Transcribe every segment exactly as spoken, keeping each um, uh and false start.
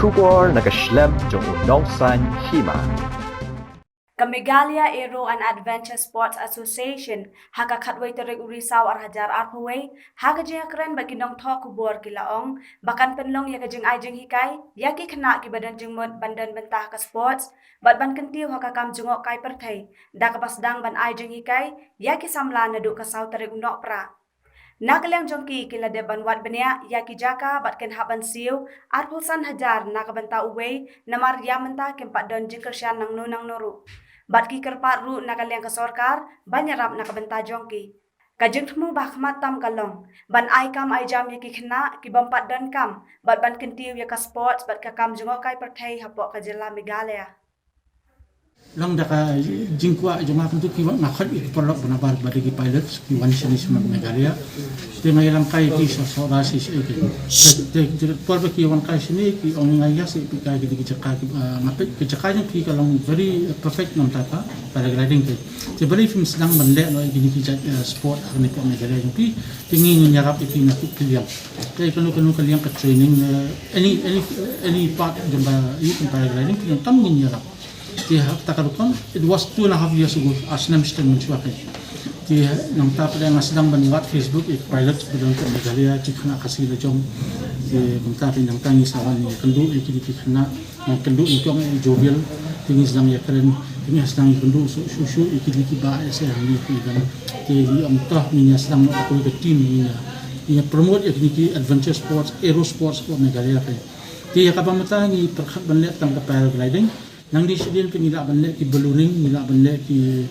Khubor na ka shlem jong u nongsan hima. Ka Meghalaya Aero and Adventure Sports Association ha ka khatwei tarik u Risaw ar hajar arphew wei ha ka jingïakren bad ki nongthoh khubor ki la ong ba kan pynlong ïa ka jingai jinghikai ïa ki khynnah kiba don jingmut ban don bynta ha ka sports bad ban kyntiew ha ka kam jngohkai pyrthei da kaba sdang ban ai jinghikai ïa ki samla naduh ka saw tarik u Nohprah. Na ka liang jong ki, ki la dep ban wad bniah ïa ki jaka bad kin hap ban siew arphew san hajar na ka bynta uwei namar ïa mynta kim pat don jingkyrshan nangno nangno ruh. Bad ki kyrpad ruh na ka liang ka sorkar ban ïarap na ka bynta jong ki. Ka jingthmu ba khmat tam ka long ban ai kam ai jam ïa ki khynnah ki bym pat don kam bad ban kyntiew ïa ka sports bad ka kam jngohkai pyrthei hapoh ka jylla Meghalaya. Long da ka jingkwah jong nga kyntu ki wan nga khot ïa ki paralok ba nabar ba dei ki pilots ki wan shane sha Meghalaya. Te nga ïalam kai ki sa sa ra shi shi ki. Te te por ba ki wan kai shane ki ong nga ïa sa ïa phi kai ki dei ki jaka ki nga peit ki jaka jong phi ka long very perfect namar ta ka paragliding te. Te balei phim sdang ban leh noh ïa kine ki jait sport ha kane ka Meghalaya jong phi. Te ngi ngin ïarap ïa phi na ki liang. Te kano kano ka liang ka training any any any part jong ka ïa ka paragliding phi tam ngin ïarap. Te ha kata ka rukom it was two and a half years ago, ar snem shiteng mynshuwa kein. Te nangta pat nga sdang ban wad Facebook ïa ki pilots ba don ka Meghalaya ki khynnah Khasi la jong. Te kumta te nangta ngi sa wan ïakynduh ïa kine ki khynnah, ïakynduh ïa ki ong ïa jovial. Te ngi sdang ïakren, te ngi sdang ïakynduh shuh shuh shuh ïa kine ki ba ïa sa hangne ki event. Te ngi ong to ngi sdang noh kawei ka team ngi ïa promote ïa kine ki adventure sports, aero sports hapoh Meghalaya kein. Te ïa kaba mynta ngi pyrkhat ban leh tang ka paragliding. Nangne shadien te ngi lah ban leh ki ballooning, ngi lah ban leh ki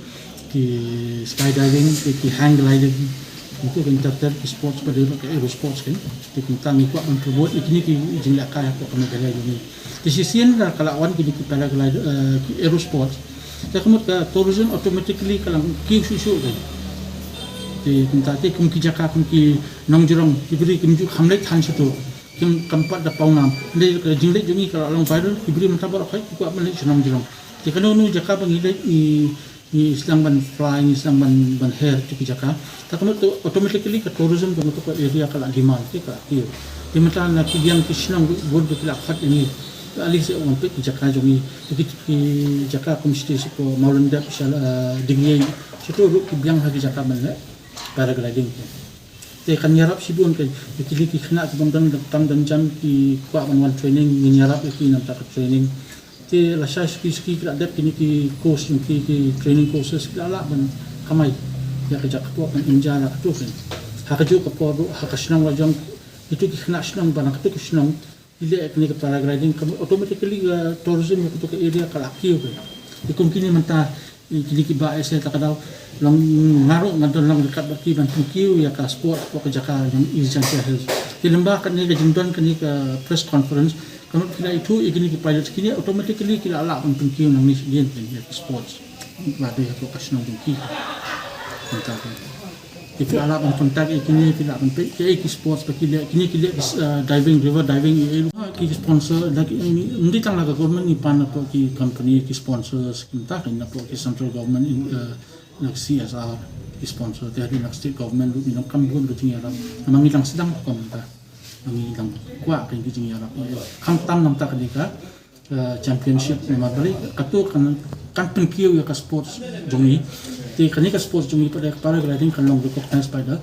ki skydiving, ki, ki hang gliding. Ngi tu kan ter ter ki sports ba dei ba ka aero sports kein. Te kumta ngi kwah ban promote ïa kine ki jinglehkai hapoh ka Meghalaya jong ngi. Te shisien la ka la wan kine ki paraglide ki aero sports. Te ka mut ka tourism automatically ka la kiew shuh shuh kein. Te kumta te kum ki jaka kum ki nongjrong ki briew kim ju kham leit than shuh tu. Kim kam pat da pawnam. Hynrei ka jingleit jong ngi ka la long viral, ki briew mynta baroh khoit ki kwah ban leit sha nongjrong. Te kano kano jaka ba ngi leit ngi ngi sdang ban fly, ngi sdang ban ban her tu ki jaka. Ta ka mut automatically ka tourism ka mut ka area ka la demand te ka la kiew. Te mynta na ki liang ki shnong bun ki la khot ïa ngi. Ali se wan peit ki jaka jong ngi. Ki ki jaka kum shatei sha ko Mawlyndep sha Dinglei. Sha tu ruh ki biang ha ki jaka ban leh paragliding. Te kan ïarap shibun ka ïa kine ki khynnah ki bym don tam don jam ki kwah ban wan training ngin ïarap ïa ki namar ka training. Te lashai suki suki ki la dep kine ki course jong ki ki training courses ki la lah ban kamai ïa ka jaka pok ban enjoy la ka tu kein. Ha kajuh ka por ruh ha ka shnong la jong kitu ki khynnah shnong ba na katu ki shnong ki leh kane ka paragliding ka automatically ka tourism ka tu ka area ka la kiew ka. Te kum kine mynta kine ki ba ese ta ka daw long nga ruh nga don long ryngkat bad ki ban pynkiew ïa ka sport hapoh ka jaka jong East Jaintia Hills. Te lyngba kane ka jingdon kane ka press conference ka mut ki la ithuh ïa kine ki pilots kine automatically ki la lah ban pynkiew nangne shadien ïa ka sports. Ba dei hapoh ka shnong jong ki. Mynta ka Ki phi lah ban contact ïa kine phi lah ban peit ki ki sports ba ki leh kine ki leh diving, river diving ïa ki sponsor da ki ym dei tang na ka government ngi pan na ki company ki sponsors ki mynta ki na ki central government na C S R ki sponsor te hadien na state government ruh ngi donkam bun ka jingïarap. Namar ngi dang sdang ka mynta ngi dang kwah ka jingïarap khamtam namar ka dei ka championship namar balei katu kan kan pynkiew ïa ka sports jong ngi. Te kane ka sports jong ngi pat paragliding kan long recognized by the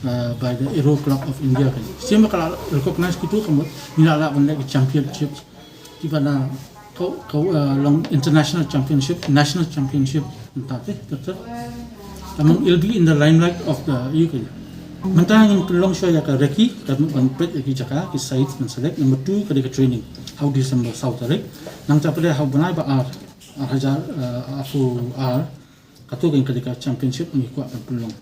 uh, by the Aero Club of India kan. Sima ka la recognize kitu ka mut ngi la lah ban leh ki championships kiba na ka ka long international championship, national championship. Mynta te ter ter. Among it'll be in the limelight of the U K. Mynta ngin pynlong shuwa ïa ka recce ka ban peit ïa ki jaka ki sites ban select. Number two ka dei ka training ha u December saw tarik. Nangta pat ha u bnai ba ar ar hajar arphew ar katu ka dei ka championship ngi kwah ban pynlong.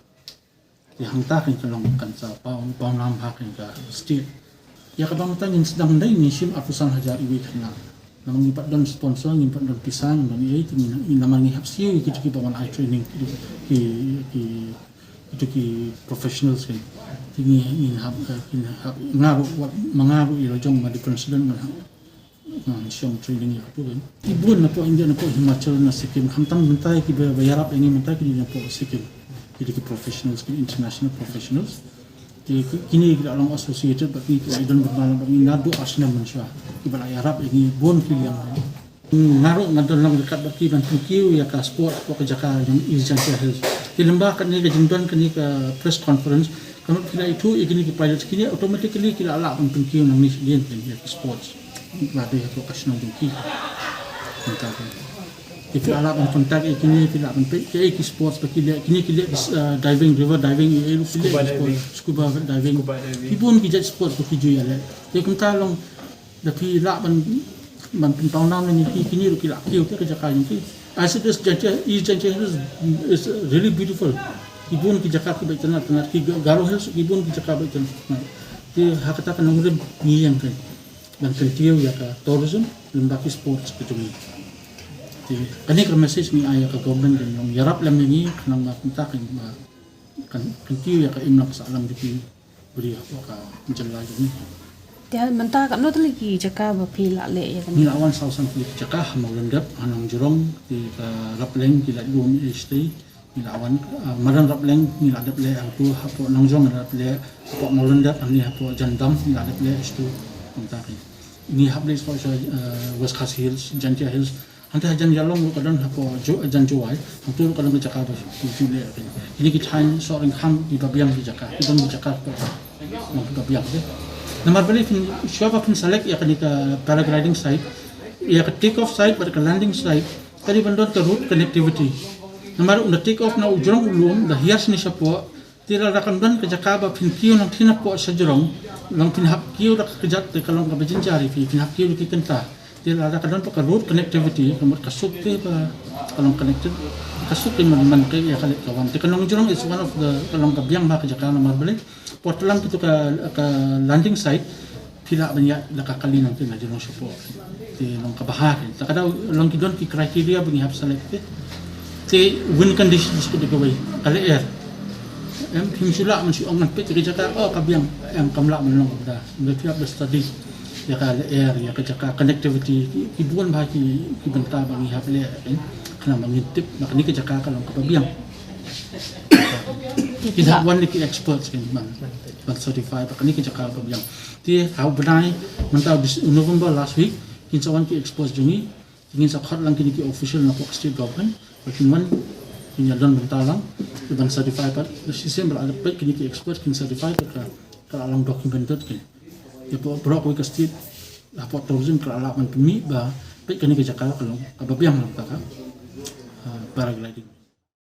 Ïa hangta kan ka long kan sa paw paw nam ha kan ka state. Ïa kaba mynta ngin sdang dei ngin shim arphew san hajar iwei i khynnah. Namar ngim pat don sponsor, ngim pat don pisa, ngim don ei, te ngin namar ngi hap siew ïa kito kiba wan ai training ki ki kito ki professionals kan. Te ngin ngin hap ngin hap nga ruh wat ma nga ruh ïa la jong ma dei president ngan hap ngan shong training ïa kito kan. Ki bun napoh India napoh Himachal na Sikkim khamtam mynta kiba ïarap ïa ngi mynta ki dei napoh Sikkim. Ki dei ki professionals ki international professionals. Te kine ki la long associated bad ngi ki la don bynta bad ngi naduh ar snem mynshuwa. kiba la ïarap ïa ngi bun ki ïa nga. Nga ruh nga don long ryngkat bad ki ban pynkiew ïa ka sport hapoh ka jaka jong East Jaintia Hills. Te lyngba kane ka jingdon kane ka press conference, ka mut phi la ithuh ïa kine ki pilots, kine automatically ki la lah ban pynkiew nangne shadien ïa ki sports ba dei hapoh ka shnong jong ki. Mynta ki, ki la lah ban contact ïa kine, ki lah ban peit ki, eh, ki sports ba ki leh, kine ki leh, eh, diving, river diving, eh, ki leh scuba ki sports, diving. Scuba diving. Scuba diving. Ki bun ki jait sports ba ki ju ïaleh. Te kumta long da phi lah ban, ban pynpaw nam ïa ki, kine ruh ki lah kiew te ka jaka jong ki. As it is, Jaintia, East Jaintia Hills is, is really beautiful. Ki bun ki jaka kiba itynnat tynnat, ki Garo Hills ki bun ki jaka ba itynnat tynnat. Te ha kata ka nongrim ngi ïeng kein ban kyntiew ïa ka tourism lyngba ki sports ka jong ngi. Te kane ka message ngi ai ïa ka government, kan long ïarap lem ïa ngi khnang ba kumta kan, ba kan kyntiew ïa ka imlang sahlang jong ki briew hapoh ka jylla jong ngi. Te mynta katno tylli ki jaka ba phi la leh ïa kane? Ngi la wan saw san tylli ki jaka, ha Mawlyndep, ha Nongjrong, te ka Rapleng ki la lum ïa shatei. Ngi la wan, ah, madan Rapleng ngi la dep leh hangtu, hapoh Nongjrong ngi la dep leh, hapoh Mawlyndep, hangne hapoh Jandam ngi la dep leh ïa shatei. Kumta kein. Ngi hap leh sha, eh, West Khasi Hills, Jaintia Hills. Hangta ha Jan Ïalong ruh ka don, hapoh Jo-, Jan Jowai, hangtu ruh ka don ka jaka ba phi, phi leh kein. Kine ki thaiñ Sohryngkham kiba biang ki jaka, ki don ki jaka ba, ba, ba biang de. Namar balei phin, shuwa ba phin select ïa kane ka paragliding site, ïa ka take off site bad ka landing site, ka dei ban don ka road connectivity. Namar ynda take off na u jrong u lum, da hiar shane shapoh, te lada kan don ka jaka ba phin kiew nangtei napoh shajrong, long phin hap kiew da ka kjat, te ka long kaba jynjar ïa phi, phin hap kiew da ki kynta. Te lada ka don pat ka road connectivity, ka mut ka suk te ba ka long connected, ka suk te man, man ka ïa ka leit ka wan. Te ka Nongjrong is one of the, ka long ka biang bha ka jaka, namar balei, por tlang kito ka, ka landing site, phi lah ban ïaid da ka kali nangtei na jrong shapoh. Te long kaba ha kein. Te ka dei long ki don ki criteria ba ngi hap select te. Te win conditions ka dei kawei, ka lyer. Em, phim shu lah ban shu ong ngan peit ïa ka jaka, oh, ka biang. Em, kam lah ban long kaba da. Ba phi hap da study ïa ka lyer, ïa ka jaka, connectivity, ki, ki bun bha ki, ki bynta ba ngi hap leh, em, khnang ba ngin tip ba kane ka jaka ka long kaba biang. Ki hap wan ki experts kein ban, ban certify ba kane ka jaka kaba biang. Te ha u bnai mynta, u Dec-, November last week, kin sa wan ki experts jong ngi, ngin sa khot lang kine ki official napoh state government, ba kin wan, kin ïa don bynta lang, ban certify pat, shisien ba la dep peit kine ki experts kin certify pat ka, ka la long documented kein. Ïa pdeng baroh kawei ka state, hapoh tourism ka la lah ban pynmih ba peit kane ka jaka ka long kaba biang lang kata ka, ah, paragliding.